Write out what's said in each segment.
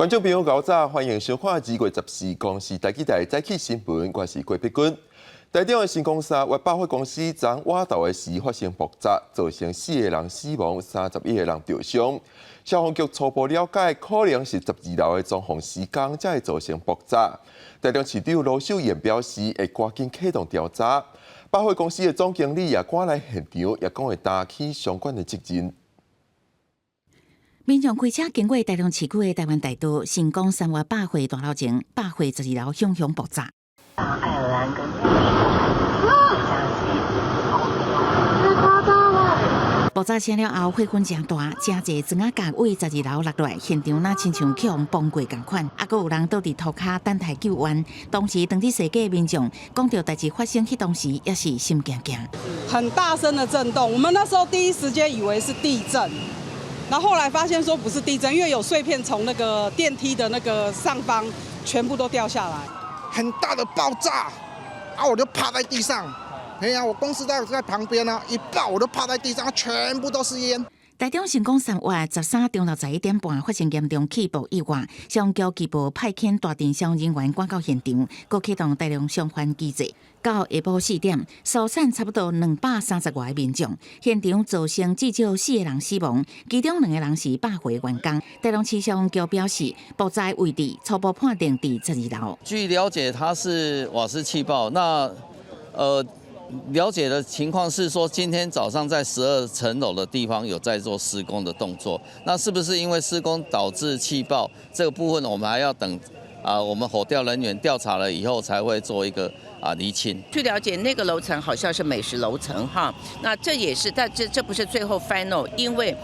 觀眾朋友，早早歡迎收看2月14公視台語台早起新聞，我是郭碧君。台中的新光三越百貨公司昨倚晝的時發生爆炸，造成四個人死亡，31個人著傷。消防局初步了解，可能是12樓的裝潢施工才會造成爆炸。台中市長盧秀燕表示，會趕緊啟動調查。百貨公司的總經理也趕來現場，也講會擔起相關的責任。民眾開車經過台中市區的台灣大道，新光三越百貨大樓前，百貨12樓響響爆炸。愛爾蘭跟太誇張了！爆炸聲了後，火雲誠大，誠濟磚仔角對十二樓落來，現場若親像予人崩過仝款，猶閣有人倒佇塗跤等待救援。當時當佇踅街民眾講著代誌發生彼當時，也是心驚驚。很大聲的震動，我們那時候第一時間以為是地震，然後後來發現說不是地震，因為有碎片從那個電梯的那個上方全部都掉下來。很大的爆炸，啊！我就趴在地上，哎呀，我公司在旁邊啊，一爆我就趴在地上，全部都是煙。台中新光三越13中晝11點半發生嚴重氣爆意外，消防局緊急派遣大陣消防人員趕到現場，閣啟動大量消防機制。到下晡4點，疏散差不多230外個民眾，現場造成至少四個人死亡，其中兩個人是百貨員工。台中市消防局表示，爆炸位置初步判定佇十二樓。據了解，它是瓦斯氣爆。那了解的情況是說，今天早上在12層樓的地方有在做施工的動作。那是不是因為施工導致氣爆？這個部分我們還要等啊，我們火調人員調查了以後才會做一個釐清。據了解，那個樓層好像是美食樓層哈。那這也是，但這不是最後 final，因為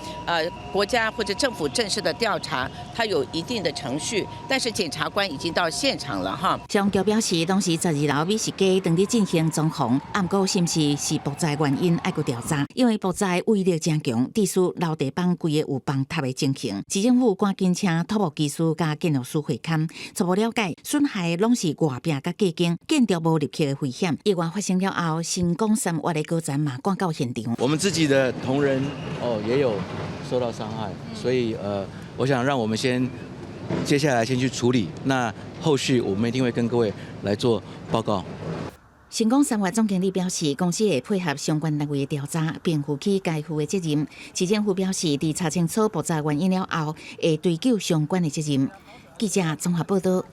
國家或者政府正式的調查，它有一定的程序，但是檢察官已經到現場了哈。消防局表示，當時十二樓美食街當佇進行裝潢，毋過是毋是是爆炸原因，愛閣調查。因為爆炸威力誠強，致使樓地板規个有崩塌的情形。市政府趕緊請土木技師佮建築師會勘，初步了解損害攏是外壁佮隔間，建築無入去的危險。意外發生了後，新光三越的高層嘛趕到現場。我們自己的同仁哦也有受到傷害，所以我想讓我們先接下來先去處理，那後續我們一定會跟各位來做報告。新光三越總經理表示，公司會配合相關單位的調查，並負起該負的責任。市政府表示，佇查清楚爆炸原因了後，會追究相關的責任。記者綜合報道。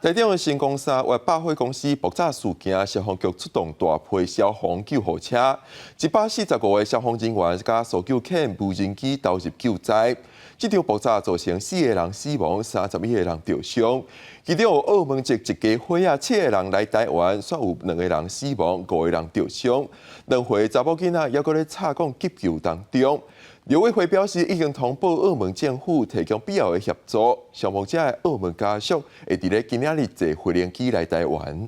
台中的新光三越百貨公司爆炸事件，消防局出動大批消防救護車，145個消防人員佮搜救犬、無人機投入救災。這場爆炸造成四個人死亡，31個人著傷。其中有澳門籍一家伙仔七個人來台灣，煞有兩個人死亡，五個人著傷。兩歲查某囡仔猶閣咧插管急救當中。陸委會表示，已經通報澳門政府提供必要的協助。傷亡者的澳門家屬會佇咧今仔日坐飛行機來台灣。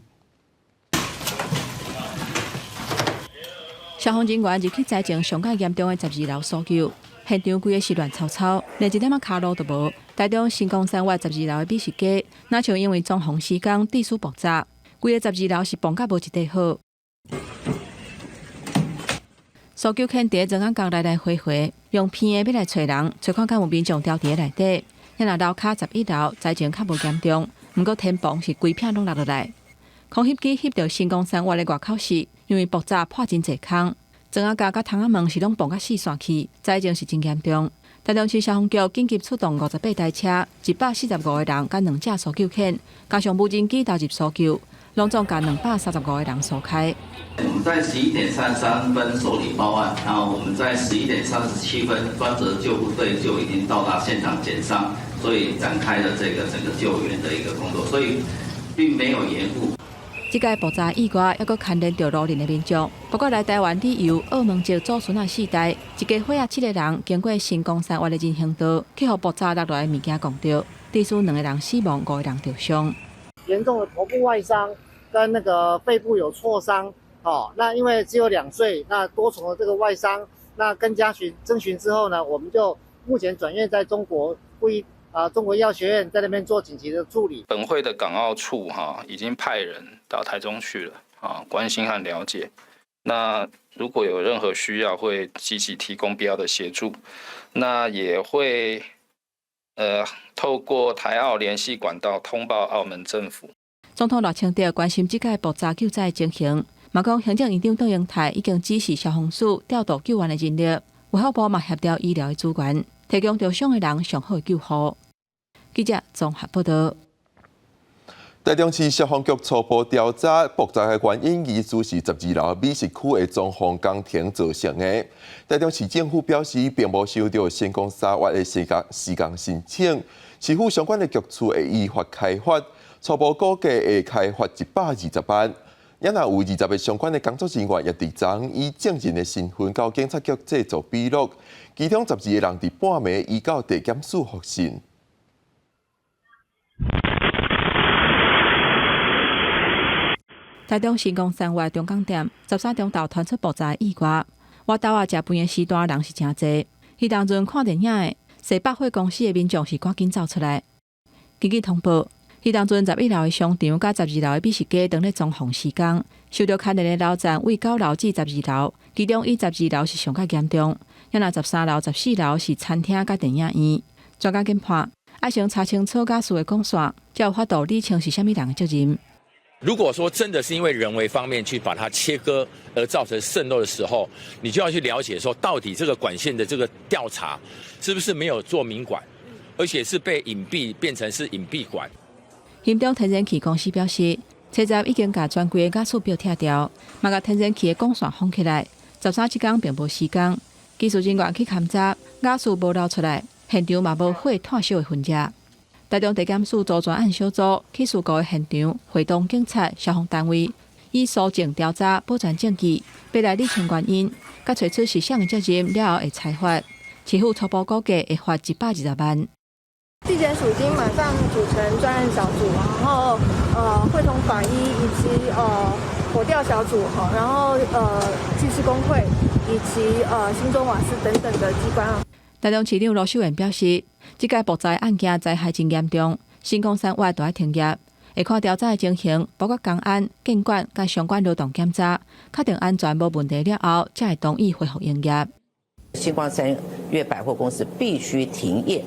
消防人員入去災情上較嚴重的十二樓搜救，現場規个是亂糟糟，連一點仔跤路都無。台中新光三越十二樓的美食街，若像因為裝潢施工致使爆炸，規个十二樓是崩甲無一塊好。搜救犬佇咧磚仔角來來回回，用鼻的欲來揣人，揣看敢有民眾牢佇咧內底。若樓跤11樓災情較無嚴重，毋過天棚是規片攏落落來。空翕機翕著新光三越的外口時，因為爆炸破真濟空，磚仔角佮窗仔門是攏崩甲四散去，災情是真嚴重。台中市消防局緊急出動58台車，145個人佮兩隻搜救犬，加上無人機投入搜救，攏總共235個人疏開。我們在11點33分受理報案，然後我們在11點37分，專責救護隊就已經到達現場檢傷，所以展開了這個整個救援的一個工作，所以並沒有延誤。這個爆炸意外，猶閣牽連著路鄰的民眾，包括來台灣旅遊澳門籍祖孫仔四代，一家伙仔七個人，經過新光三越的人行道，去予爆炸落來的物件摃著，致使兩個人死亡，五個人受傷。嚴重的頭部外傷跟那個肺部有挫傷，哦，那因為只有2歲，那多重的這個外傷，那跟家屬徵詢之後呢，我們就目前轉院在中國附醫啊，中國醫藥學院在那邊做緊急的處理。本會的港澳處哈已經派人到台中去了啊，關心和了解。那如果有任何需要，會積極提供必要的協助。那也會透過台澳聯繫管道通報澳門政府。總統賴清德關心這擺爆炸救災的情形，嘛講行政院長卓榮泰已經指示消防署調度救援的人力，衛福部嘛協調醫療的資源，提供著傷的人上好的救護。記者綜合報道。台中市消防局初步調查爆炸的原因，疑似是12樓美食區的裝潢工程造成的。台中市政府表示，並無收到新光三越的施工申請，市府相關的局處會依法開罰，初步估計會開罰120萬。也若有20個相關的工作人員，也佇昨以證人的身份到警察局製作筆錄，其中12個人佇半暝移到地檢署複訊。台中新光三越中港店13中晝傳出爆炸意外，外兜仔食飯的時段人是誠濟。彼當陣看電影的踅百貨公司的民眾是趕緊走出來。根據通報，彼當陣11樓的商場佮12樓的美食街當咧裝潢施工，受著牽連的樓層為9樓至12樓，其中以12樓是上較嚴重，也若13樓、14樓是餐廳佮電影院。專家研判，愛先查清楚瓦斯的管線，才有法度理清是啥物人的責任。如果說真的是因為人為方面去把它切割而造成滲漏的時候，你就要去了解說到底這個管線的這個調查是不是沒有做明管，而且是被隱蔽變成是隱蔽管。屏東天然氣公司表示，車站已經共全規个瓦斯表拆掉，嘛共天然氣的管線封起來。13這工並無施工，技術人員去勘查，瓦斯無漏出來，現場嘛無火炭燒的痕跡。台中地檢署組專案小組去事故的現場，會同警察、消防單位以搜證調查、保全證據，欲來理清原因，佮揣出是誰的責任了後會裁罰。市府初步估計會罰120萬。地檢署已經馬上組成專案小組，然後會同法醫以及火調小組，然後技師工會以及新中瓦斯等等的機關。台中市長盧秀燕表示，這擺爆炸案件災害真嚴重，新光三越都愛停業，會看調查的情形，包括工安、建管佮相關勞動檢查，確定安全無問題了後，才會同意恢復營業。新光三越百貨公司必須停業，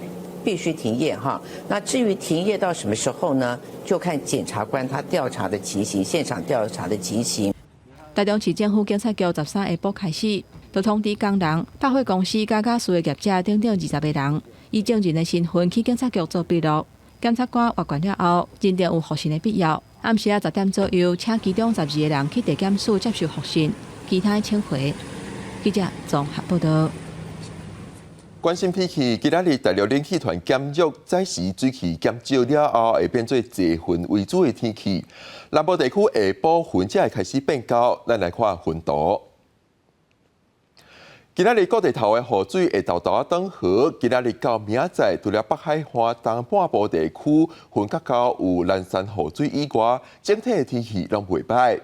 必須停業哈。那至於停業到什麼時候呢？就看檢察官他調查的情形，現場調查的情形。台中市政府警察局13下晡開始，就通知工人、百貨公司佮瓦斯的業者等等20個人，以證人的身份去警察局做筆錄。檢察官閱卷了後，認定有複訊的必要。暗時仔10點左右，請其中12個人去地檢署接受複訊，其他請回。記者綜合報道。關心天氣，今仔日大陸冷氣團減弱，早時水汽減少了後，會變做濟雲為主的天氣。南部地區下晡雲才會開始變厚，咱來看雲圖。今仔日各地頭的雨水會沓沓仔轉河。今仔日到明仔載，除了北海岸東半部地區雲較厚有南山雨水以外，整體的天氣攏袂䆀。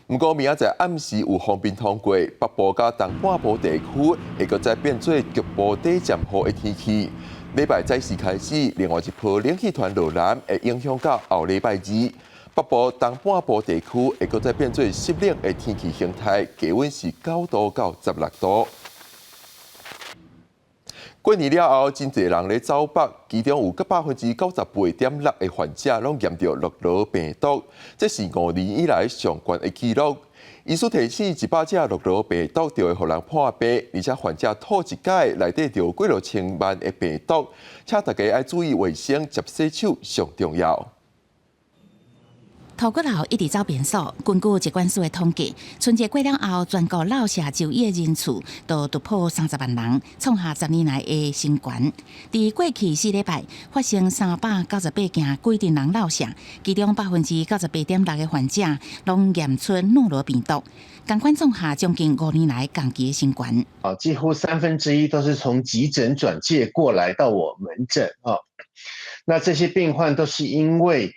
毋過明仔載暗時有鋒面通過，北部佮東半部地區會閣再變做局部短暫雨的天氣。禮拜早時開始，另外一波冷氣團落南會影響到後禮拜二，北部東半部地區會閣再變做濕冷的天氣形態，低溫是9度到16度。過年了後，真濟人咧走北，其中有98.6%的患者攏驗著諾羅病毒，這是5年以來上懸的紀錄。醫師提醒，100隻諾羅病毒就會予人破病，而且患者吐一擺內底就有幾落千萬的病毒，請大家愛注意衛生，捷洗手上重要。塗骨流一直走變數。根據疾管署的統計，春節過了後，全國落舍就醫的人數都突破30萬人，創下10年來的新高。佇過去4禮拜發生398件規陣人落舍，其中98.6%的患者攏驗出諾羅病毒，仝款創下將近5年來同期的新高。啊，幾乎1/3都是從急診轉介過來到我門診啊。那這些病患都是因為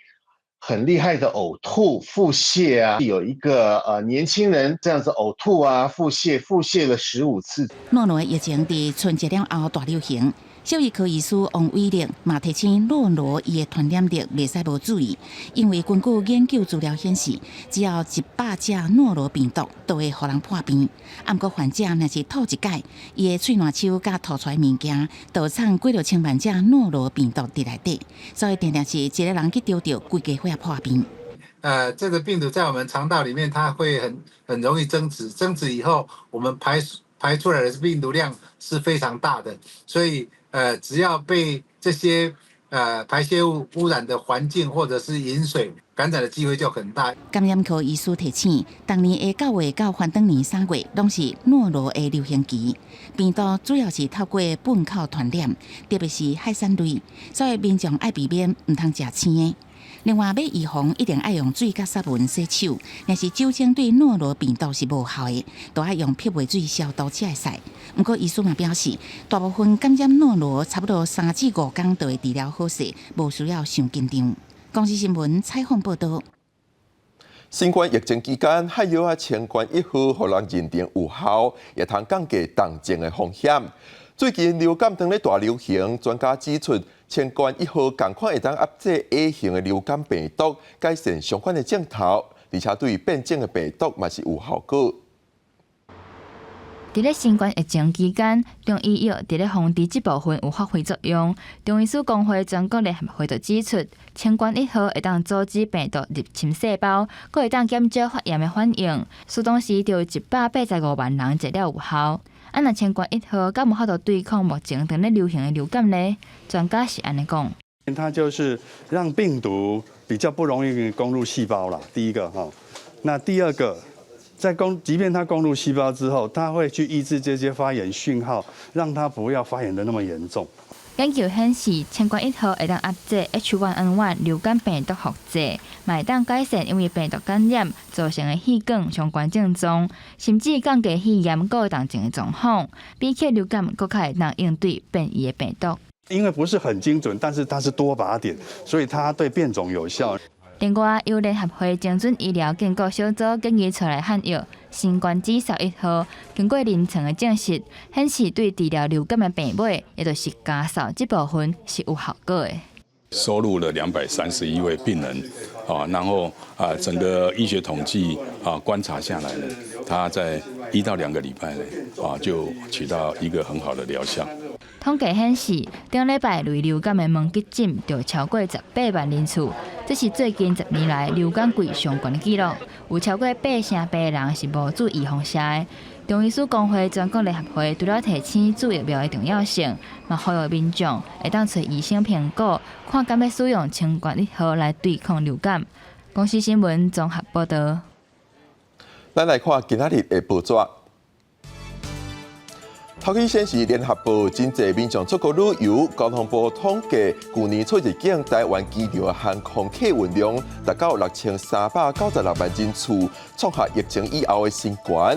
很厲害的嘔吐、腹瀉啊，有一個年輕人這樣子嘔吐啊、腹瀉，腹瀉了15次。諾羅疫情佇春節了後大流行，獸醫科醫師王偉力嘛提醒諾羅伊的傳染力袂使無注意，因為根據研究資料顯示，只要100隻諾羅病毒都會予人破病。啊，毋過患者若是吐一擺，伊的喙瀾手佮吐出來物件，就藏幾落千萬隻諾羅病毒佇內底，所以定定是一个人去著著，規家伙破病。這個病毒在我們腸道裡面，它會很容易增殖，增殖以後，我們排出來的病毒量是非常大的，所以只要被這些排泄物污染的環境或者是飲水感染的機會就很大。感染科醫師提醒，逐年的9月到翻轉年3月，攏是諾羅的流行期。病毒主要是透過糞口傳染，特別是海產類，所以民眾愛避免毋通食生的。另外，欲預防一定愛用水佮殺菌洗手，若是酒精對諾羅病毒是無效的，都愛用漂白水消毒才會使。毋過醫師嘛表示，大部分感染諾羅差不多3至5工就會治療好勢，無需要傷緊張。公視新聞採訪報導。新冠疫情期間，海藥仔清冠一號予人認定有效，會通降低重症的風險。最近流感當咧大流行，專家指出，清冠一號仝款會當壓制 A 型的流感病毒，改善相關的症頭，而且對變種的病毒嘛是有效果。佇咧新冠疫情期間，中醫藥佇咧防治這部分有發揮作用。中醫師公會全國聯合會就指出，清冠一號會當阻止病毒入侵細胞，閣會當減少發炎的反應。蘇當時就有185萬人食了有效。啊，若清冠一號敢有法度對抗目前正咧流行的流感呢？專家是按呢講。它就是讓病毒比較不容易攻入細胞啦。第一個哈，那第二個，即便它攻入細胞之後，它會去抑制這些發炎訊號，讓它不要發炎得那麼嚴重。研究顯示，清冠一號會當壓制 H1N1 流感病毒複製，嘛會當改善因為病毒感染造成的氣管相關症狀，甚至降低肺炎閣重症的狀況，比起流感閣較會當應對變異的病毒。因為不是很精準，但是它是多靶點，所以它對變種有效。另外，由聯合會精準醫療建構小組建議出來漢藥新冠指數一號，經過臨床的證實，顯示對治療流感的病尾，也就是咳嗽這部分是有效果的。收錄了231位病人，啊，然後啊，整個醫學統計啊觀察下來呢，他在1到2個禮拜呢，啊，就取到一個很好的療效。統計顯示，頂禮拜類流感的門急診就超過18萬人次，這是最近10年來流感季上懸的紀錄。有超過八成八的人是無注預防射的。中醫師公會全國聯合會除了提醒注疫苗的重要性，嘛呼籲民眾會當揣醫生評估，看敢欲使用清冠一號來對抗流感。公視新聞綜合報導。咱來看今仔日的報紙。頭先顯示聯合報真濟民眾出國旅遊，交通部統計，舊年出入境台灣機場的航空客運量達到6396萬人次，創下疫情以後的新高。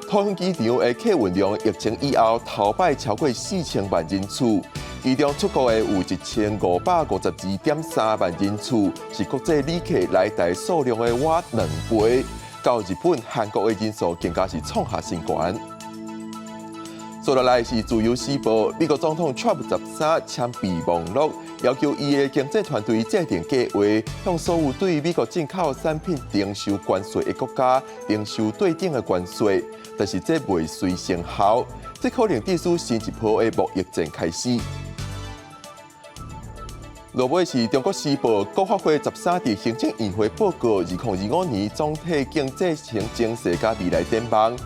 桃園機場的客運量疫情以後頭擺超過4000萬人次，其中出國的有1552.3萬人次，是國際旅客來台數量的倚2倍。較日本、韓國的人數更加是創下新高。接落來是自由時報，美國總統川普13簽備忘錄，要求伊的經濟團隊制定計劃，向所有對美國進口產品徵收關稅的國家徵收對等的關稅，但是這未隨成效，這可能致使新一波的貿易戰開始。落尾是中國時報，國發會13佇行政院會報告，2025年總體經濟情勢佮未來展望。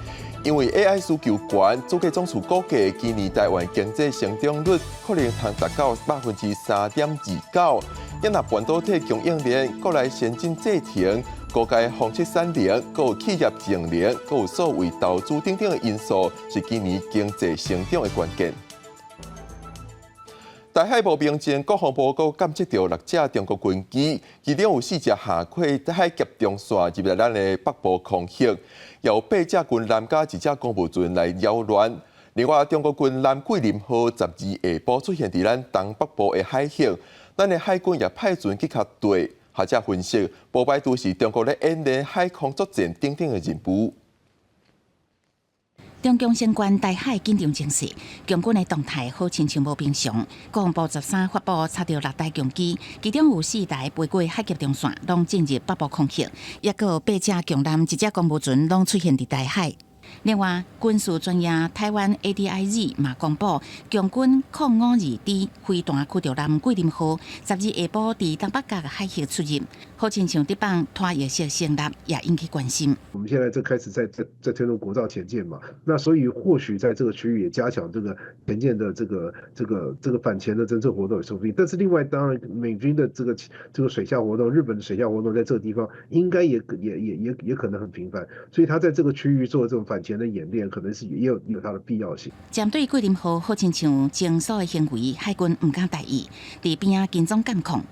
因為 AI 需求懸，主計總處估計今年台灣經濟成長率可能通達到3.29%。若半導體供應鏈、國內先進製程、高階紡織產能、閣有企業淨能、閣有所謂投資等等的因素，是今年經濟成長的關鍵。台海無平靜，國防部閣監測著六隻中國軍機，其中有四隻橫跨海峽中線入來咱的北部空域，有八隻軍艦佮一隻公務船來擾亂。另外，中國軍艦桂林號12下晡出現佇咱東北部的海域，咱的海軍也派船去卡對。學者分析，無排除是中國咧演練海空作戰等等的任務。中共升懸台海緊張情勢，共軍的動態好親像無平常。國防部13發布查著六台共機，其中有四台飛過海峽中線，攏進入北部空域，抑閣有八隻共艦、一隻公務船攏出現佇台海。另外，軍事專業台灣 ADIZ 嘛公布，共軍052D 飛彈驅逐艦桂林號12下晡佇東北角海域出入，好親像佇放拖曳式聲納，也引起關心。我們現在正開始在推動國造潛艦嘛，那所以或許在這個區域也加強這個潛艦的這個反潛的偵測活動也說不定。但是另外，當然美軍的這個水下活動，日本的水下活動在這個地方應該也可能很頻繁，所以他在這個區域做這種反潛的演練，可能是也有它的必要性。針對桂林號好親像偵搜的行為，海軍毋敢大意，佇邊仔跟蹤監控。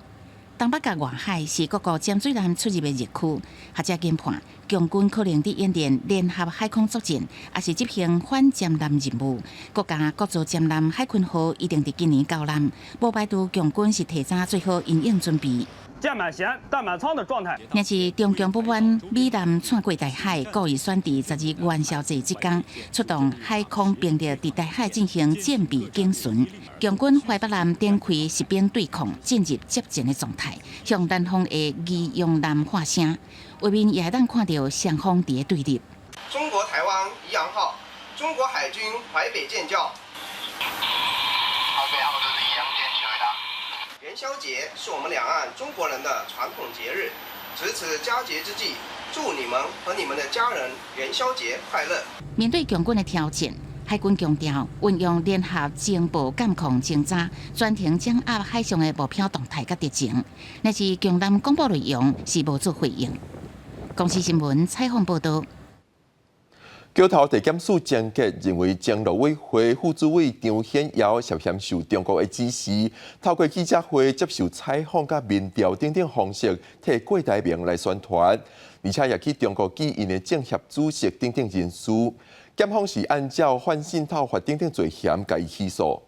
東北角外海是各國潛水艦出入的熱區，學者研判，共軍可能佇演練聯合海空作戰，抑是執行反潛艦任務。國家國造潛艦海鯤號一定佇今年交艦，無排除共軍是提早做好因應準備。艦滿舷、彈滿艙的狀態。若是中共不滿美艦竄過台海，故意選佇12元宵節這工出動海空兵力佇台海進行戰備警巡。共軍淮北艦展開實兵對抗，進入接戰的狀態，向南方的宜陽艦喊聲，畫面也會當看著雙方佇咧對立。中國台灣宜陽號，中國海軍淮北艦叫。元宵節是我們兩岸中國人的傳統節日，值此佳節之際，祝你們和你們的家人元宵節快樂。面對共軍的挑戰，海軍強調運用聯合情報監控偵查，全程掌握海上的目標動態佮敵情。若是共艦公布內容，是無做回應。公視新聞採訪報導。橋頭地檢署偵結認為，前陸委會副主委張顯耀涉嫌受中國的指示，透過記者會接受採訪佮民調等等方式，替郭台銘來宣傳，而且也去中國見𪜶的政協主席等等人士。檢方是按照反滲透法等等罪嫌，共伊起訴。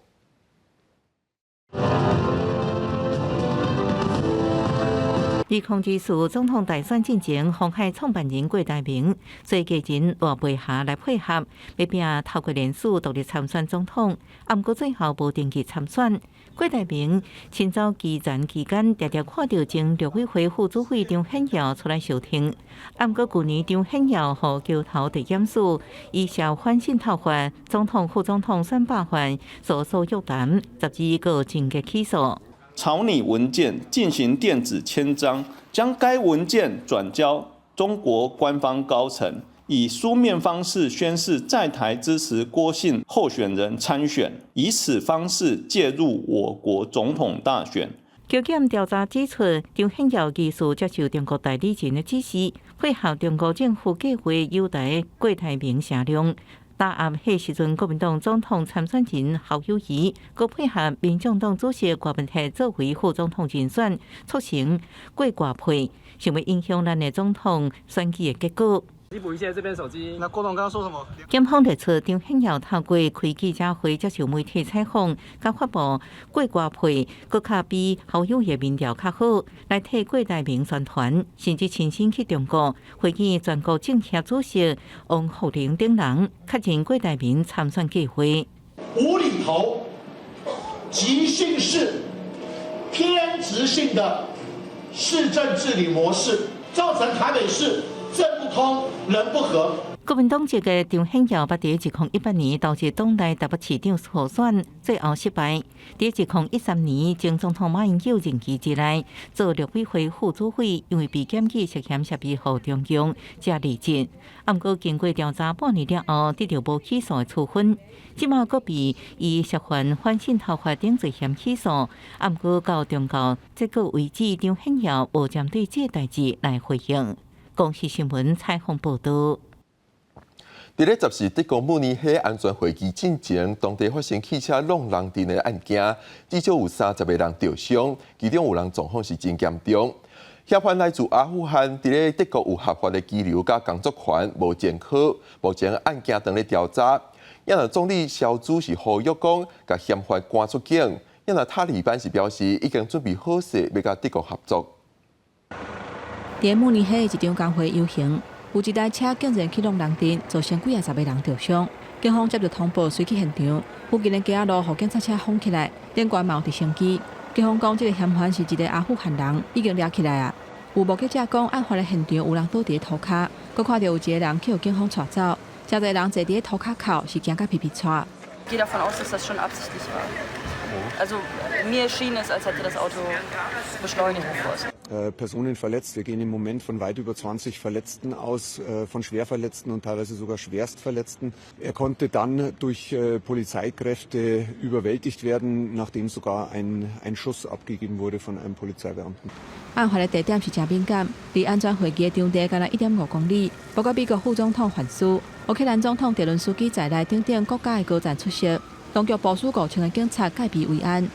2024總統大選進前，鴻海創辦人郭台銘做家人賴佩霞來配合，欲拼透過連署獨立參選總統，毋過最後無登記參選。郭台銘親走基層期間，常常看著前陸委會副主委張顯耀出來相挺，毋過舊年張顯耀予橋頭地檢署以涉反滲透法、總統、副總統選罷犯所訴約談，12個情節起訴。草擬文件進行電子簽章，將該文件轉交中國官方高層，以書面方式宣示在台支持郭姓候選人參選，以此方式介入我國總統大選。橋檢調查指出，張顯耀疑似接受中國代理人的指示，配合中國政府計劃誘台郭台銘聲量。打壓彼時陣國民黨總統參選人侯友宜，閣配合民眾黨主席郭文鐵作為副總統人選，促成郭郭配，想欲影響咱的總統選舉的結果。你補一下這邊手機。那郭董剛剛說什麼？檢方提出張顯耀透過開記者會接受媒體採訪，佮發布郭郭配，閣較比侯友宜民調較好，來替郭台銘宣傳，甚至親身去中國會見全國政協主席王滬寧等人，確認郭台銘參選計劃。無厘頭、即興式、偏執性的市政治理模式，造成台北市政不通，人不和。國民黨籍的張顯耀，捌佇2018年投入黨內台北市長初選，最後失敗。佇2013年，前總統馬英九任期之內，做陸委會副主委，因為被檢舉涉嫌協助中共，才離職。毋過經過調查半年了後，得著無起訴的處分。這馬閣被以涉犯反滲透法等罪嫌起訴。毋過到終到這個為止，張顯耀無針對這個代誌來回應。公視新聞採訪報導。佇咧14德國慕尼黑安全會議進前，當地發生汽車挵人陣的案件，至少有30個人著傷，其中有人狀況是真嚴重。嫌犯來自阿富汗，佇咧德國有合法的居留佮工作權，無前科，目前案件正咧調查。啊若總理蕭茲是呼籲講，共嫌犯趕出境。啊若塔利班是表示已經準備好勢，欲佮德國合作。佇慕尼黑的一場工會遊行，有一台車竟然去挵人陣，造成幾仔十个人著傷。警方接著通報，隨去現場，附近的街仔路予警察車封起來，頂懸嘛有直升機。警方講，這个嫌犯是一个阿富汗人，已經掠起來矣。有目擊者講，案發的現場有人倒佇塗跤，閣看著有一个人去予警方帶走，誠濟人坐佇塗跤口是驚甲皮皮掣。 Gehe davon aus, dass das schon absichtlich war. Also mir schien es, als hätte das Auto beschleunigt, bevor es Personen verletzt. Wir gehen im Moment von weit über 20 Verletzten aus, von Schwerverletzten und teilweise sogar Schwerstverletzten. Er konnte dann durch Polizeikräfte überwältigt werden, nachdem sogar ein Schuss abgegeben wurde von einem Polizeibeamten. 案發的地點是誠敏感，離安全會議的場地干焦1.5公里。包括美國副總統范斯、烏克蘭總統澤倫斯基在內等等國家的高層出席。當局部署5000个警察戒備維安。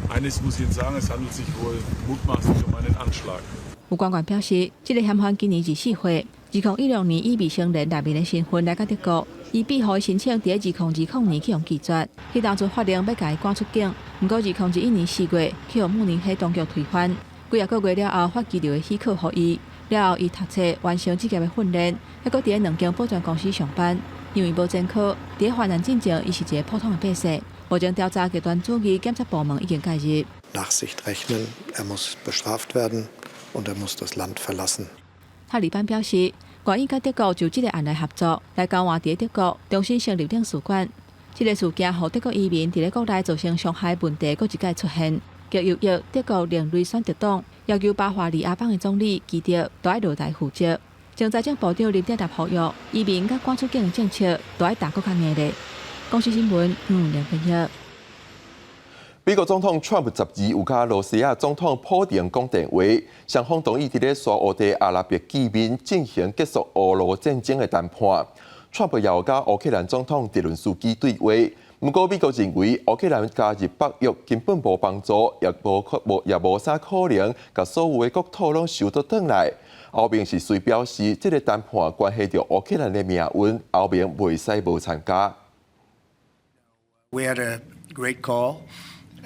Eines muss ich Ihnen sagen, es handelt sich wohl mutmaßlich um einen Anschlag. 有官員表示，這个嫌犯今年24歲，2016年以未成年難民的身份來到德國，伊庇護的申請佇2020年去予拒絕，彼當陣發令欲共伊趕出境，毋過2021年4月去予慕尼黑當局推翻。幾仔個月了後，發居留的許可予伊，了後伊讀冊完成職業的訓練，猶閣佇咧兩間保全公司上班。因為無前科，佇咧犯案進前，伊是一个普通的百姓。目前調查極端主義檢察部門已經介入。 Nachsicht rechnen, er muss bestraft werden und er muss das Land verlassen. 塔利班表示，願意佮德國就這个案來合作，來交換佇咧德國重新成立領事館。這个事件予德國移民佇咧國內造成傷害問題，閣一擺出現。極右翼德國另類選擇黨要求巴伐利亞邦的總理基德都愛落台負責。前財政部長林德納呼籲，移民佮趕出境的政策都愛打閣較硬咧。公視新聞，梁分析。美國總統川普12有佮羅西亞總統普丁講電話，雙方同意佇咧沙烏地阿拉伯見面進行結束俄烏戰爭的談判。川普也有佮烏克蘭總統澤倫斯基對話，毋過美國認為烏克蘭加入北約根本無幫助，也無可無也無啥可能共所有的國土攏收倒轉來。歐盟是雖表示，這个談判關係著烏克蘭的命運，歐盟袂使無參加。 We had a great call,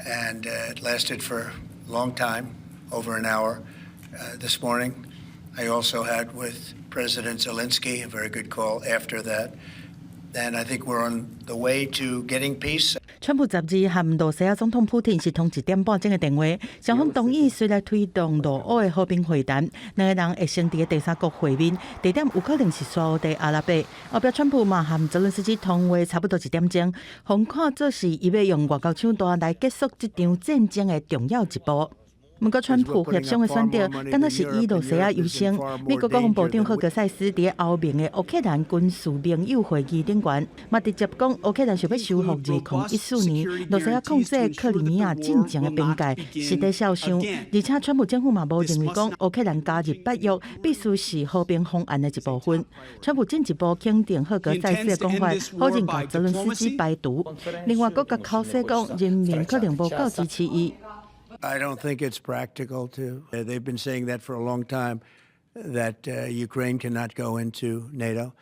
and it lasted for a long time, over an hour. This morning, I also had with President Zelensky a very good call after that. And I think we're on the way to getting peace. 川普12和羅西亞總統普丁是通一點半鐘的電話，雙方同意隨來推動羅烏的和平會談，兩个人會先佇第三國會面，地點有可能是沙烏地阿拉伯。後壁川普嘛和澤倫斯基通話差不多一點鐘，予看做是伊欲用外交手段來結束這場戰爭的重要一步。毋過，川普協商的選擇，敢若是以羅西亞優先。美國國防部長赫格塞斯佇歐盟的烏克蘭軍事盟友會議頂懸，嘛直接講烏克蘭想欲收復2014年羅西亞控制克里米亞進前的邊界，實在痟想。而且，川普政府嘛無認為講烏克蘭加入北約必須是和平方案的一部分。川普進一步肯定赫格塞斯的講法，否認共澤倫斯基排除。另外，閣共口說講人民可能無夠支持伊。 I don't think it's practical to. They've been saying that for a long time, that Ukraine cannot go into NATO,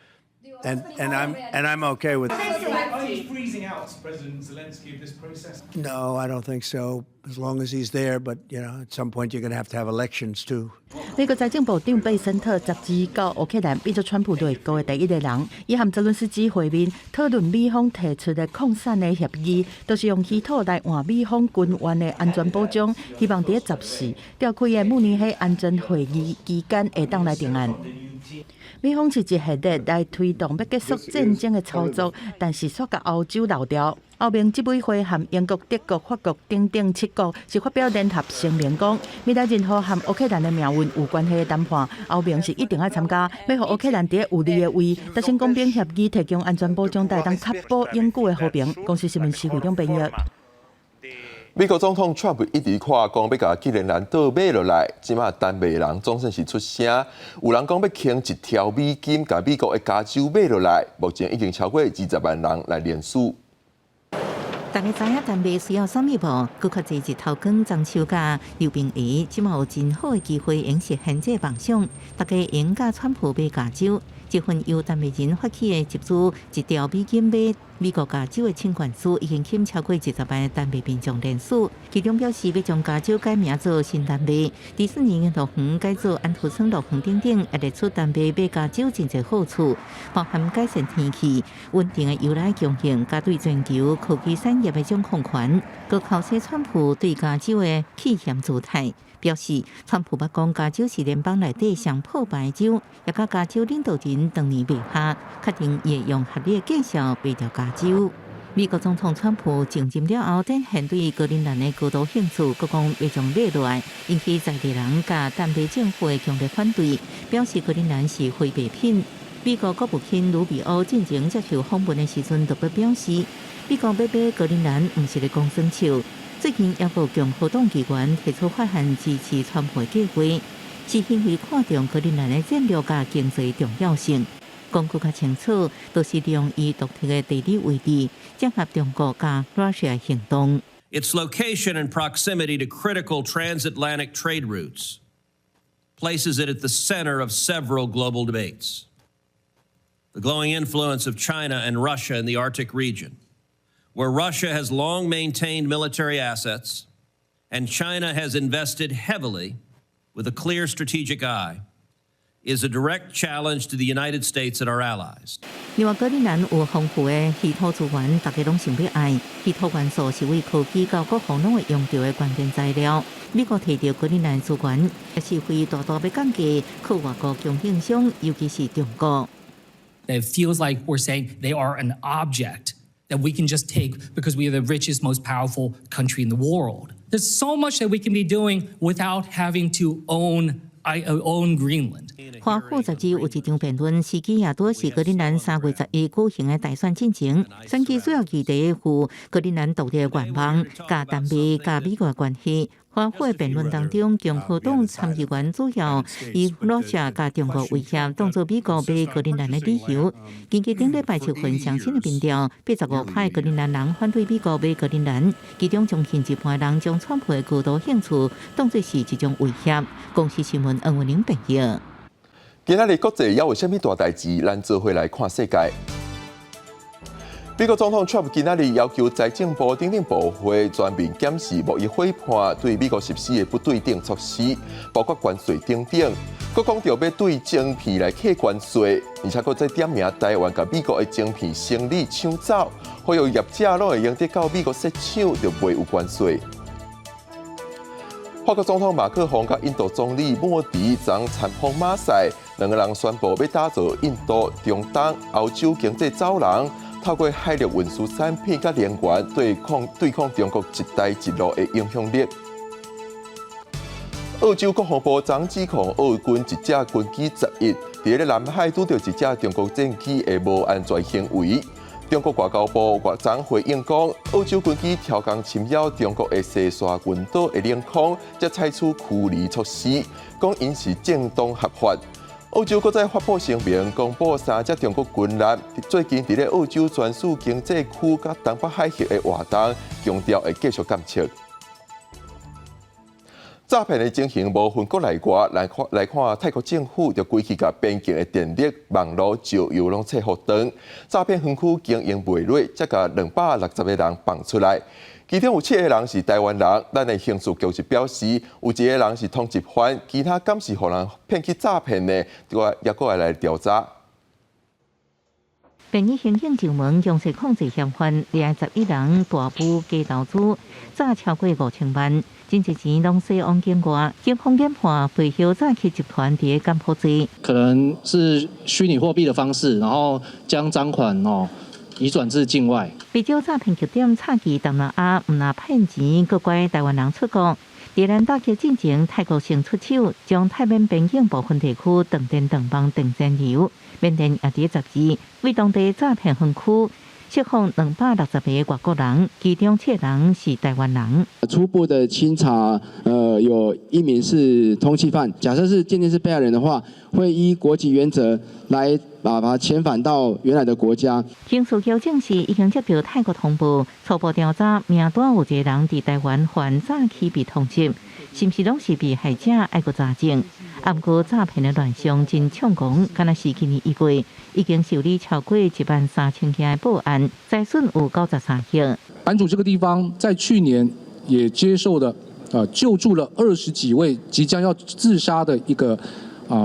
and I'm okay with. Are you freezing out President Zelensky of this process? No, I don't think so. As long as he's there, but at some point you're going to have to have elections too. 美國財政部長貝森特12到烏克蘭，變做川普內閣的第一个人。伊和澤倫斯基會面，討論美方提出的擴散的協議，就是用稀土來換美方軍援的安全保障，希望佇14召開的慕尼黑安全會議期間會當來定案。美方是一系列來推動欲結束戰爭的操作，但是煞共歐洲漏掉。歐盟執委會和英國、德國、法國等等七國是發表聯合聲明，講未來任何和烏克蘭的命運有關係的談判，歐盟是一定愛參加，欲予烏克蘭佇有利的位達成公平協議，提供安全保障，才會當確保永久的和平。公視新聞施會長編譯。美國總統川普一直看講欲共吉連蘭島買落來，這馬丹麥人總算是出聲，有人講欲傾一兆美金，共美國的加州買落來，目前已經超過20萬人來聯署。大家知影丹麥需要啥物無？閣較濟日頭光、中秋假、劉平儀，這馬有真好的機會，會用實現這个夢想。大家會用共川普買加州，這份由丹麥人發起的集資一兆美金買美國加州的請願書，已經吸超過20萬丹麥民眾聯署。其中表示欲將加州改名做新丹麥，迪士尼樂園改做安徒生樂園等等，也列出丹麥買加州真濟好處，包含改善天氣、穩定的油奶供應，佮對全球科技產業的掌控權。閣剾洗川普對加州的棄嫌姿態，表示川普捌講加州是聯邦內底上破敗的州，也佮加州領導人當年罵下，確定會用合理的價數賣掉加州。美國總統川普上任了後，展現對格陵蘭的高度興趣，閣講欲將買落來，引起在地人佮丹麥政府的強烈反對，表示格陵蘭是非賣品。美國國務卿魯比歐進前接受訪問的時陣，特別表示，美國欲買格陵蘭毋是咧講耍笑。最近，猶閣共和黨議員提出法案支持川普的計劃，是因為看重格陵蘭的戰略佮經濟重要性。講閣較清楚，就是利用伊獨特的地理位置，整合中國佮 Russia 行動。 Its location and proximity to critical transatlantic trade routes places it at the center of several global debates. The growing influence of China and Russia in the Arctic region, where Russia has long maintained military assets and China has invested heavily with a clear strategic eye, is a direct challenge to the United States and our allies. 另外，格陵蘭有豐富的稀土資源，大家攏想欲愛。稀土元素是為科技佮國防攏會用著的關鍵材料。美國提著格陵蘭資源，也是會大大欲降低靠外國供應商，尤其是中國。 It feels like we're saying they are an object that we can just take because we are the richest, most powerful country in the world. There's so much that we can be doing without having to own Greenland. 華府雜誌有一場辯論，時機也拄是格陵蘭3月11舉行的大選進前。選舉主要議題有格陵蘭獨立的願望、佮丹麥佮美國的關係。華府的辯論當中，共和黨參議員主要以羅西亞佮中國威脅當作美國買格陵蘭的理由。根據頂禮拜七份上新的民調，85%格陵蘭人反對美國買格陵蘭，其中將近一半人將川普的高度興趣當作是一種威脅。公視新聞黃文玲編譯。今仔日國際猶有啥物大代誌？咱做伙來看世界。美國總統川普今仔日要求財政部等等部會全面檢視貿易夥伴對美國實施的不對等措施，包括關稅等等。閣講著欲對晶片來課關稅，而且閣再點名台灣佮美國的晶片生意搶走，呼籲業者攏會用得到美國設廠就袂有關稅。法國總統馬克宏佮印度總理莫迪昨參訪馬賽，兩個人宣布欲打造印度、中東、歐洲經濟走廊。透過海陸運輸產品佮能源對抗中國“一帶一路”的影響力。澳洲國防部昨指控澳軍一架軍機11佇咧南海拄著一架中國戰機的無安全行為。中國外交部昨回應講，澳洲軍機挑工侵擾中國的西沙群島的領空，才採取驅離措施，講𪜶是正當合法。澳洲閣再發布聲明，公布三隻中國軍艦最近佇咧澳洲專屬經濟區佮東北海域的活動，強調會繼續監測。詐騙的情形無分國內外，來看泰國政府就規氣共邊境的電力、網路、石油攏切予斷，詐騙園區經營袂落，才共260個人放出來。其中有七個人是台灣人，咱的刑事局就表示，有一個人是通緝犯，其他敢是予人騙去詐騙的，閣猶閣會來調查。便衣刑警上門強勢控制嫌犯，掠11人大埔假投資，詐超過5000萬，真濟錢攏洗往境外。警方研判背後詐欺集團佇柬埔寨，可能是虛擬貨幣的方式，然後將贓款哦移轉至境外。不少詐騙集點插旗東南亞，毋但騙錢，閣拐台灣人出國。佇咱打擊進前，泰國先出手，將泰緬邊境部分地區斷電、斷網、斷燃油。緬甸也佇12為當地詐騙園區釋放260個外國人，其中七人是台灣人。初步的清查，有一名是通緝犯。假設是鑑定是被害人的話，會依國籍原則來把他遣返到原來的國家。刑事局證實已經接到泰國通報，初步調查名單有一個人佇台灣犯詐欺被通緝，是毋是攏是被害者愛閣查證。啊，毋過詐騙的亂象真猖狂，敢若是今年1月已經受理超過1萬3千件的報案，財損有93億。版主這個地方在去年也接受了，救助了20幾位即將要自殺的一個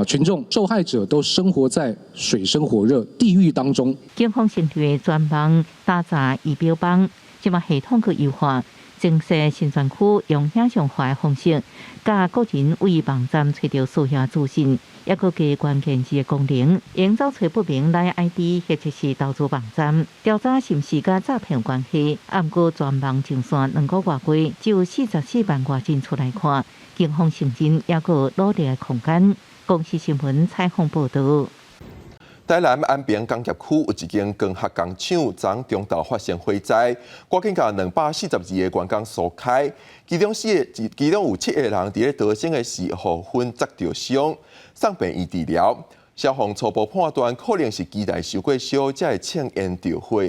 群眾，受害者都生活在水深火熱地獄當中。警方成立專網打詐儀表幫，這馬系統閣優化。增設新專區用影像化的方式，佮個人對網站揣著需要資訊，抑閣加關鍵字的功能，用走揣不明 LINE ID 或者是投資網站調查是毋是佮詐騙有關係。啊，毋過全網上線2個外月，只有44萬外進出來看，警方承認抑閣努力的空間。公視新聞採訪報導。台南安平工業區有一間光學工廠，昨中晝發生火災，趕緊共242個員工疏開，其中四個，其中有七個人佇咧逃生的時候予焚著傷，送病院治療。消防初步判斷可能是機台傷過燒，才會衝煙著火。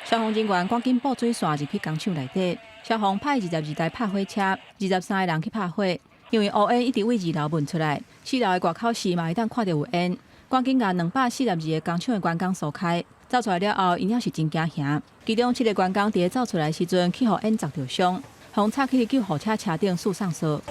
消防人員趕緊布水線入去工廠內底，消防派22台拍火車，23個人去拍火。因為烏煙一直對二樓噴出來，四樓的外口時嘛會當看著有煙，趕緊共242個工廠的員工疏開。走出來了後，𪜶也是真驚嚇。其中七個員工佇咧走出來時陣，去予煙砸著傷，予插去救護車車頂輸送束。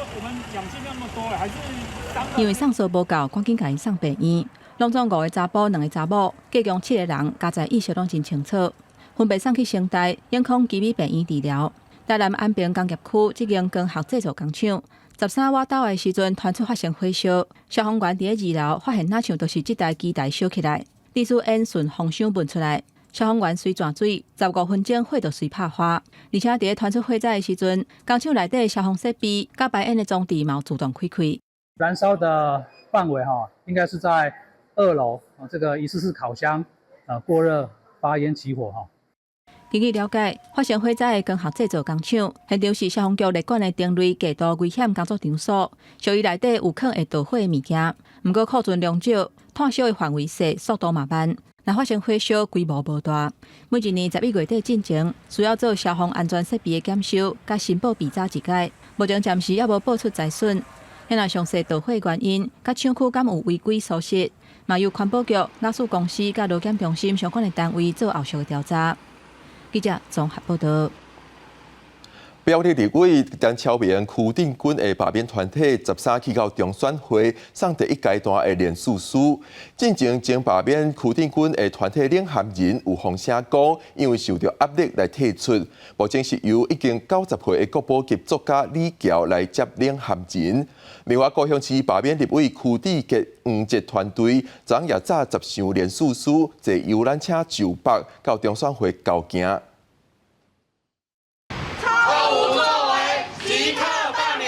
因為送束無夠，趕緊共𪜶送病院。攏總五個查埔，兩個查某，計共七個人，加在意識攏真清楚，分別送去成大、永康基米病院治療。台南安平工業區這間光學製造工廠。13倚晝的時陣，傳出發生火燒，消防員佇咧二樓發現，若像就是這台機台燒起來，致使煙順風箱噴出來。消防員隨泉水，15分鐘火就隨拍花。而且佇咧傳出火災的時陣，工廠內底消防設備佮排煙的裝置嘛自動開開。燃燒的範圍哈，應該是在二樓啊，這個疑似是烤箱啊過熱發煙起火哈。根據了解，發生火災的光學製造工廠，現場是消防局列管的丁類極度危險工作場所，屬於內底有可能會著火的物件。毋過庫存量少，炭燒的範圍細，速度嘛慢。若發生火燒，規模無大。每一年11月底進前，需要做消防安全設備的檢修，佮申報備查一改。目前暫時猶無報出財損。遐若詳細著火原因，佮廠區敢有違規疏失，嘛由環保局、亞事公司佮勞檢中心相關的單位做後續的調查。記者綜合報導。苗栗立委陳超明、區定軍的罷免團體13去到中選會送第一階段的聯署書。進前前罷免區定軍的團體領銜人有風聲講，因為受著壓力來退出。目前是由已經90歲的國寶級作家李喬來接領銜人。另外，高雄市罷免立委柯志杰、黃捷團隊，昨也紮10箱聯署書，坐遊覽車上北到中選會交件。毫無作為，即刻罷免。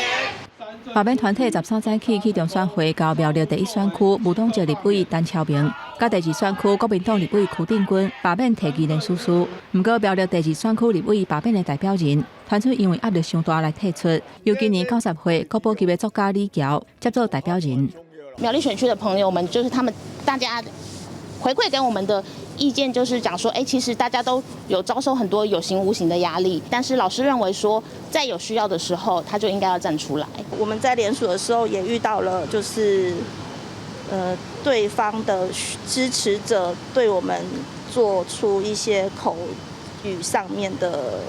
罷免團體13早起去中選會交苗栗第一選區無黨籍立委陳超明，佮第二選區國民黨立委柯定軍罷免提議聯署書。毋過苗栗第二選區立委罷免的代表人，傳出因為壓力傷大來退出。由今年90歲國寶級的作家李喬接做代表人。苗栗選區的朋友們，就是他們大家回饋給我們的意見，就是講說，欸，其實大家都有遭受很多有形無形的壓力，但是老師認為說，在有需要的時候，他就應該要站出來。我們在聯署的時候也遇到了，就是對方的支持者對我們做出一些口語上面的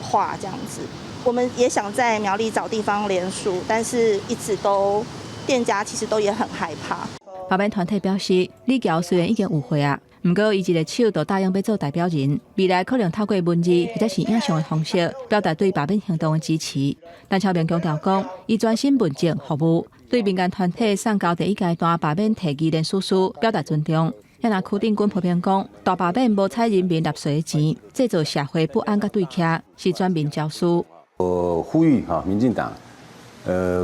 話，這樣子。我們也想在苗栗找地方聯署，但是一直都店家其實都也很害怕。罷免團體表示，李喬雖然已經有歲啊，毋過伊一个手就答應欲做代表人，未來可能透過文字或者是影像的方式，表達對罷免行動的支持。陳超明強調講，伊專心問政服務，對民間團體送交第一階段罷免提議聯署書表達尊重。若柯定軍批評講，大罷免無採人民納稅的錢，製造社會不安佮對抗，是選民招數。我呼籲哈，民進黨，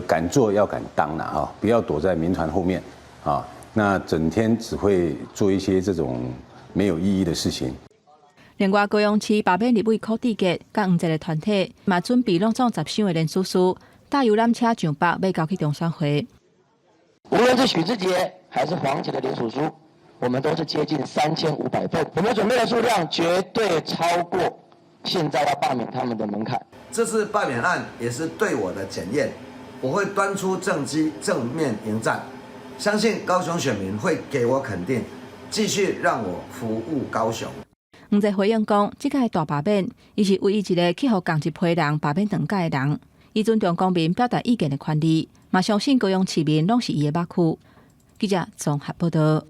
敢做要敢當啦，哈，不要躲在民團後面，啊。那整天只會做一些這種沒有意義的事情。另外，高雄市罷免立委柯志杰佮黃捷的團體嘛準備攏總10箱的聯署書，搭遊覽車上北欲交去中選會。無論是許智傑還是黃捷的聯署書，我們都是接近3500份，我們準備的數量絕對超過現在要罷免他們的門檻。這次罷免案也是對我的檢驗，我會端出政績，正面迎戰，相信高雄選民會給我肯定，繼續讓我服務高雄。黃捷回應講，這屆大罷免，伊是唯一一个去予仝一批人罷免轉嫁的人。伊尊重公民表達意見的權利，嘛相信高雄市民攏是伊的目窟。記者綜合報道。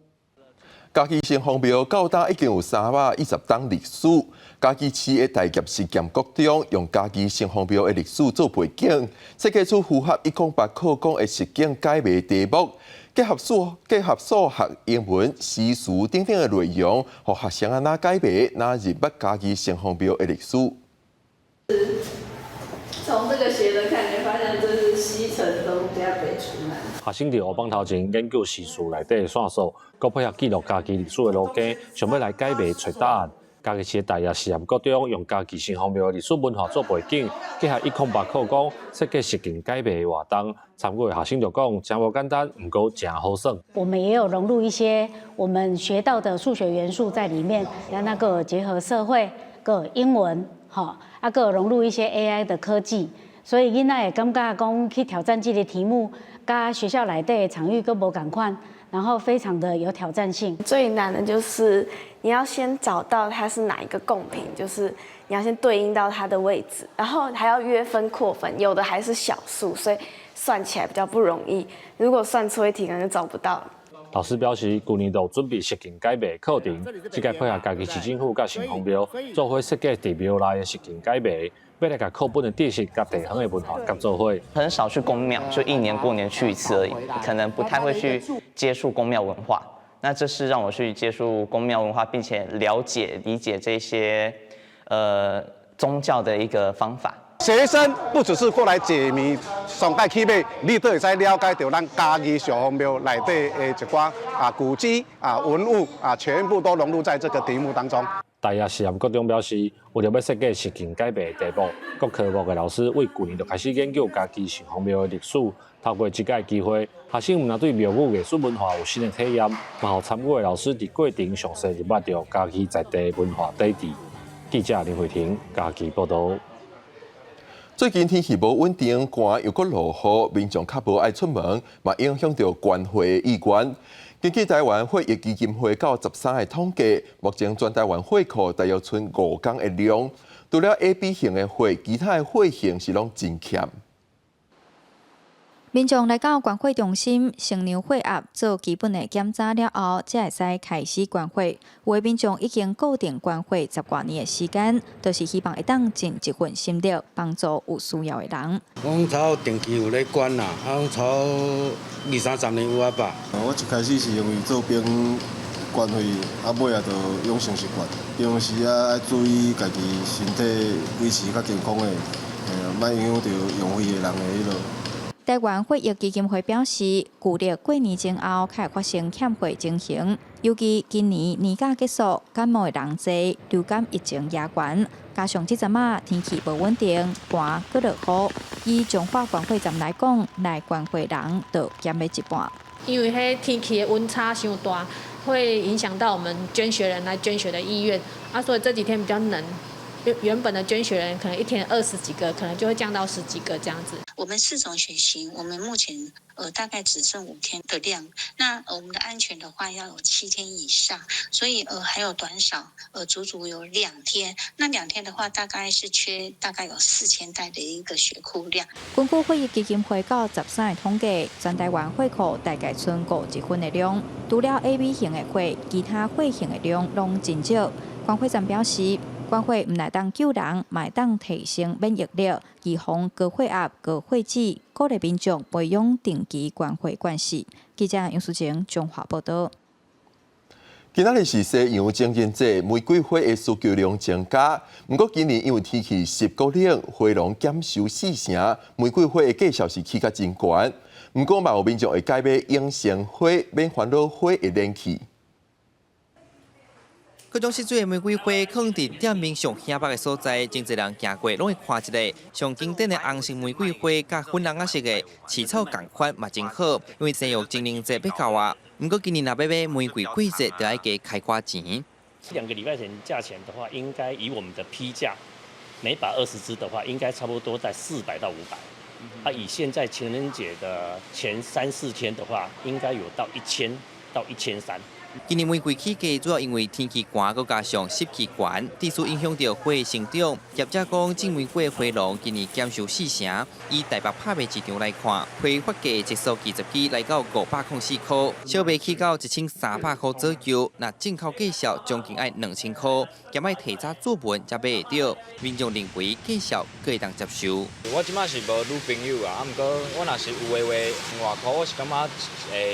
嘉義城隍廟到今已經有310冬歷史。嘉義市的大業實驗國中，用嘉義城隍廟的歷史做背景，設計出符合108課綱的實境解謎題目，結合數學、英文、詩詞等等的內容，予學生啊若解謎，若認捌嘉義城隍廟的歷史。從這個寫的看，你發現這是西城東加北出南。學生佇烏板頭前研究時事內底的線索，閣配合記錄嘉義歷史的路徑，想欲來解謎揣答案。嘉義市的大業實驗國中用嘉義城隍廟的歷史文化做背景，結合108課綱設計實境解謎的活動。參與的學生就講，誠無簡單，毋過誠好耍。我們也有融入一些我們學到的數學元素在裡面，那個結合社會閣英文，吼，啊閣融入一些 AI 的科技，所以囡仔會感覺講去挑戰這個題目，佮學校內底的場域閣無仝款，然後非常的有挑戰性。最難的就是你要先找到它是哪一個貢品，就是你要先對應到它的位置，然後還要約分擴分，有的還是小數，所以算起來比較不容易。如果算錯一題，可能就找不到。老師表示，舊年就有準備實境解謎課程，這屆配合嘉義市政府佮城隍廟做伙設計佇廟內的實境解謎，欲來共課本的知識佮地方的文化結做伙。很少去宮廟，就一年過年去一次而已，可能不太會去接觸宮廟文化。那這是讓我去接觸宮廟文化，並且了解理解這些宗教的一個方法。學生不只是過來解謎，上蓋起碼你都會使了解著咱嘉義城隍廟內底的一寡啊古蹟啊文物啊，全部都融入在這個題目當中。大業實驗國中表示，為著欲設計實境解謎的題目，各科目的老師為舊年就開始研究嘉義城隍廟的歷史。透過這屆機會，學生毋但對廟宇藝術文化有新的體驗，嘛予參與的老師佇過程詳細認捌著嘉義在地文化底蘊。記者林慧婷嘉義報導。最近天氣無穩定，寒又閣落雨，民眾較無愛出門，嘛影響著捐血的意願。根據台灣血液基金會到13的統計，目前全台灣血庫大約賰5工的量，除了 AB 型的血，其他的血型是攏真欠。民眾來到捐血中心，先量血壓，做基本的檢查了後，才會使開始捐血。有的民眾已經固定捐血十外年的時間，就是希望會當盡一份心力，幫助有需要的人。阮差不多定期有咧捐啦，啊，差不多二三十年有啊吧。我一開始是因為做兵捐血，啊，尾仔就養成習慣。平常時啊，愛注意家己身體維持較健康的，嘿啊，莫影響著用血的人的彼落。台灣血液基金會表示，舊曆過年前後較會發生欠血情形，尤其今年年假結束，感冒的人濟，流感疫情也懸，加上這陣仔天氣無穩定，寒閣落雨，以彰化捐血站來講，來捐血人就減了一半。因為彼天氣的溫差傷大，會影響到我們捐血人來捐血的意願，啊，所以這幾天比較冷。原本的捐血人可能一天20幾個，可能就會降到十幾個這樣子。我們四種血型，我們目前大概只剩5天的量。那我們的安全的話要有7天以上，所以還有短少足足有兩天。那兩天的話，大概是缺大概有4000袋的一個血庫量。根據血液基金會到13的統計，全台灣血庫大概賰五一份的量，除了 AB 型的血，其他血型的量攏真少。捐血站表示，捐血毋但當救人，嘛會當提升免疫力，預防高血壓、高血脂，鼓勵民眾培養定期捐血慣勢。記者楊淑晴彰化報導。今仔日是西洋情人節，玫瑰花的需求量增加。毋過今年因為天氣濕閣冷，花農減收四成，玫瑰花的價數是起較真懸。毋過嘛有民眾會改買永生花，免煩惱花會冷去。各種色水的玫瑰花，囥佇店面上顯目的所在，真濟人行過攏會看一下。上經典的紅色玫瑰花，佮粉紅仔色的，飼草仝款嘛真好。因為西洋情人節欲到啊，毋過今年若欲買玫瑰季節，就愛加開寡錢。 2個禮拜前價錢的話，應該以我們的批價，每把20支的話，應該差不多在400到500。啊，以現在情人節的前三四天的話，應該有到1000到1300。今年玫瑰起價主要因為天氣寒，閣加上濕氣懸，致使影響著花的成長。業者講，種玫瑰的花農今年減收四成。以台北拍賣市場來看，批發價一束20支來到504塊，小賣起到1300塊左右。若進口價數將近愛2000塊，兼愛提早做文才買會著。民眾認為價數閣會當接受。我這擺是無女朋友啊，啊，毋過我若是有的話，兩外箍，我是感覺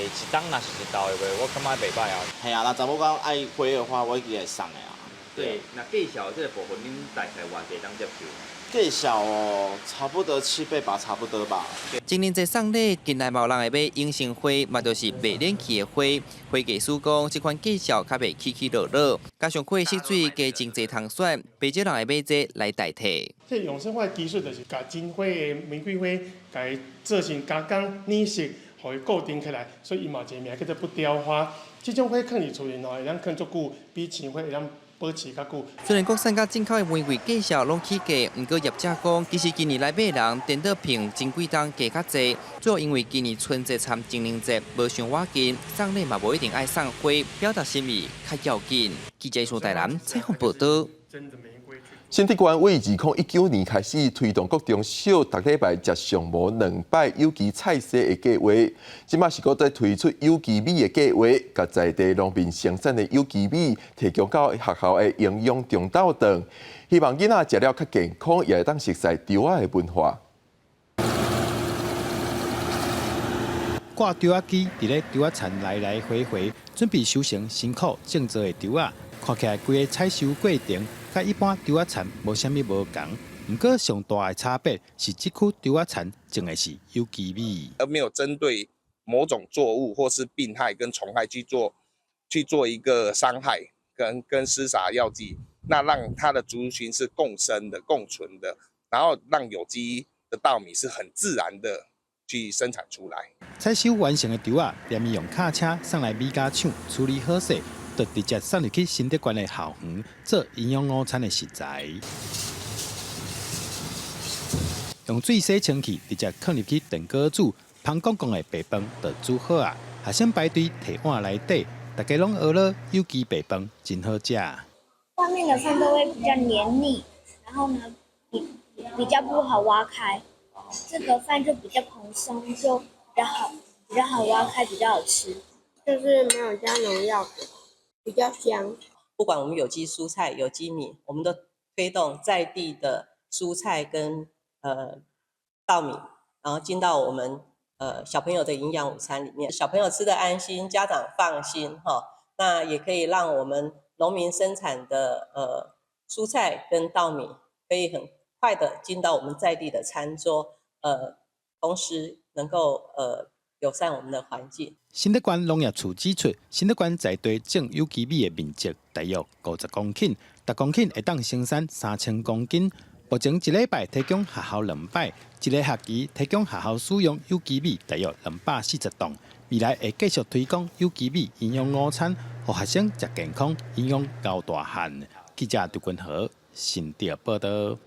一冬若是一斗的話，我感覺袂䆀啊。係啊，若查某講愛花的話，我一定會送的啊。對，那價數這個部分，恁大概偌濟當接受？價數哦，差不多七八百，差不多吧。情人節送禮，近來嘛有人會買永生花，嘛就是袂冷氣的花。花藝師講，這款價數較袂起起落落，加上花色水加真濟通選，袂少人會買這來代替。這永生花技術就是共真花的玫瑰花，共伊做成加工染色，予伊固定起來，所以伊嘛有一個名叫做不凋花。這種花囥佇厝裡吼，會當囥足久，比鮮花會當保持較久。雖然國產佮進口的玫瑰價數攏起價，毋過業者講，其實今年來買人顛倒比前幾冬加較濟，主要因為今年春節摻情人節無傷倚近，送禮嘛無一定愛送花，表達心意較要緊。記者蘇台南採訪報導。新竹縣為2019年開始推動國中小逐禮拜食上無兩擺有機菜色的計劃，這馬是閣再推出有機米的計劃，共在地農民生產的有機米提供到學校的營養中晝頓，希望囡仔食了較健康，也會當熟似稻仔的文化。掛稻仔機佇咧稻仔田來來回回，準備收成辛苦種植的稻仔。看起來規个採收過程，佮一般稻仔田無啥物無仝。毋過上大的差別是，這區稻仔田種的是有機米，而沒有針對某種作物或是病害跟蟲害去做一個傷害跟施灑藥劑，那讓它的族群是共生的、共存的，然後讓有機的稻米是很自然的去生產出來。採收完成的稻仔，連伊用卡車送來米加廠處理好勢，就直接送入去新竹縣的校園做營養午餐的食材。用水洗清氣，直接囥入去電鍋煮，芳光光的白飯就煮好啊！學生排隊提碗來底，大家攏學了有機白飯真好食。外面的飯都會比較黏膩，然後呢，比較不好挖開。這個飯就比較蓬鬆，就比較好，比較好挖開，比較好吃。就是沒有加農藥的，比較香。不管我們有機蔬菜、有機米，我們都推動在地的蔬菜跟稻米，然後進到我們小朋友的營養午餐裡面，小朋友吃得安心，家長放心哈。那也可以讓我們農民生產的蔬菜跟稻米，可以很快的進到我們在地的餐桌，同時能夠友善我們的環境。新竹縣農業處指出，新竹縣在地種有機米的面積大約50公頃，逐公頃會當生產3000公斤。目前一禮拜提供學校兩擺，一个學期提供學校使用有機米大約240噸。未來會繼續推廣有機米營養午餐，予學生食健康、營養𠢕大漢。記者張君和新竹報導。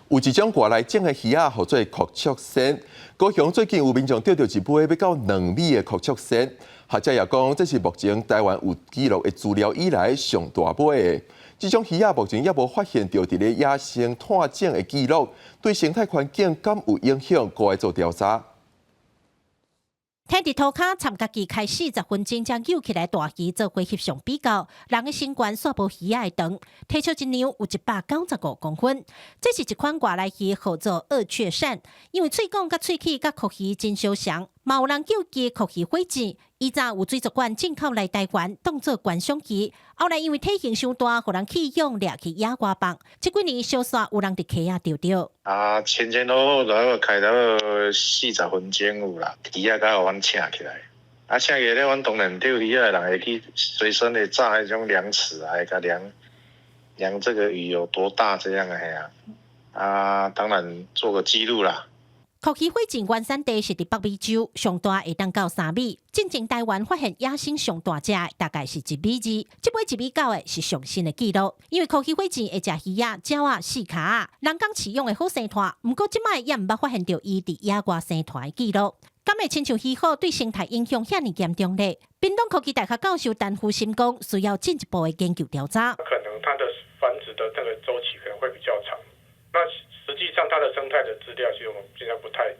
有一種外來種的魚仔，號做擴尺鱔。高雄最近有民眾釣著一尾欲到2米的擴尺鱔，學者也講，這是目前台灣有記錄的資料以來上大尾的。這種魚仔目前猶無發現著佇咧野生湠種的記錄，對生態環境敢有影響，閣愛做調查。佇佇塗跤參家己開40分鐘，才揪起來大魚做伙翕相比較，人的身懸煞無魚仔的長，體尺一量有195公分。這是一款外來魚，號做鱷雀鱔。因為喙管佮喙齒佮蛞蝓真相像，嘛有人叫其蛞蝓火箭。以前有水族館進口來台灣，當做觀賞魚。後來因為體型傷大，予人棄養掠去野外放。這幾年小煞有人佇溪仔釣著。啊，前前後後大概開了40分鐘有啦，魚仔才予阮請起來。啊，請起來了，阮當然釣魚仔的人會去隨身的紮彼種量尺啊，會共量量這個魚有多大這樣的嘿啊。啊，當然做個記錄啦。蛞蝓火箭原產地是佇北美洲，上大會當到3米。進前台灣發現野生上大隻的大概是1米2，這擺1米9的是上新的紀錄。因為蛞蝓火箭會食魚仔、鳥仔、四跤仔，人工飼養的好生態，毋過這擺也毋捌發現著伊佇野外生態的紀錄。敢會親像魚虎對生態影響遐爾嚴重咧？屏東科技大學教授陳福心講，需要進一步的研究調查。可能它的繁殖的這個週期可能會比較長。那實際上它的生態的資料，其實我們現在不太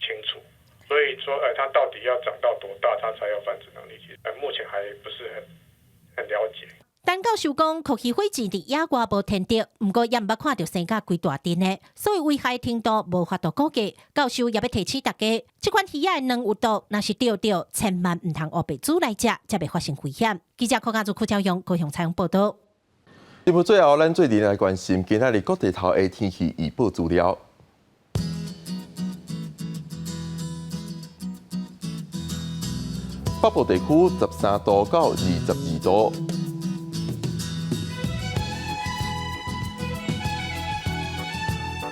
清楚。所以說，它到底要長到多大，它才有繁殖能力？其實，目前還不是很了解。陳教授講，蛞蝓火箭佇野外無天敵，毋過也毋捌看著生甲規大陣的，所以危害程度無法度估計。教授也欲提醒大家，這款魚仔的卵有毒，若是著著，千萬毋通烏白煮來食，才袂發生危險。記者柯家祖、柯昭勇高雄採訪報導。節目最後，咱做陣來關心今仔日各地頭的天氣預報資料。北部地區13度到22度。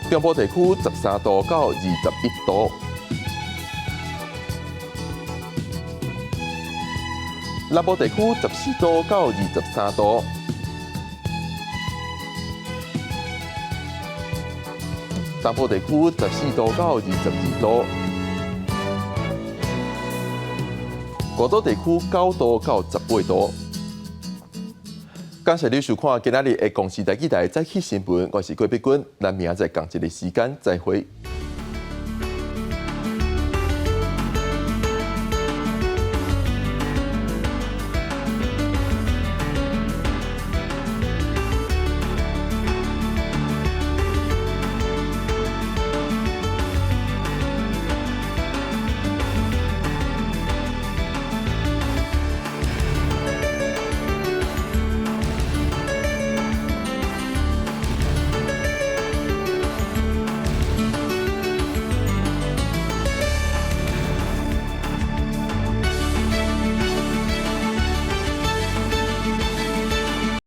中部地區13度到21度，南部地區14度到23度，東部地區14度到22度，外島地區9度到18度。感謝你收看今仔日的公視台語台早起新聞，我是郭碧君，咱明仔載仝一个時間再會。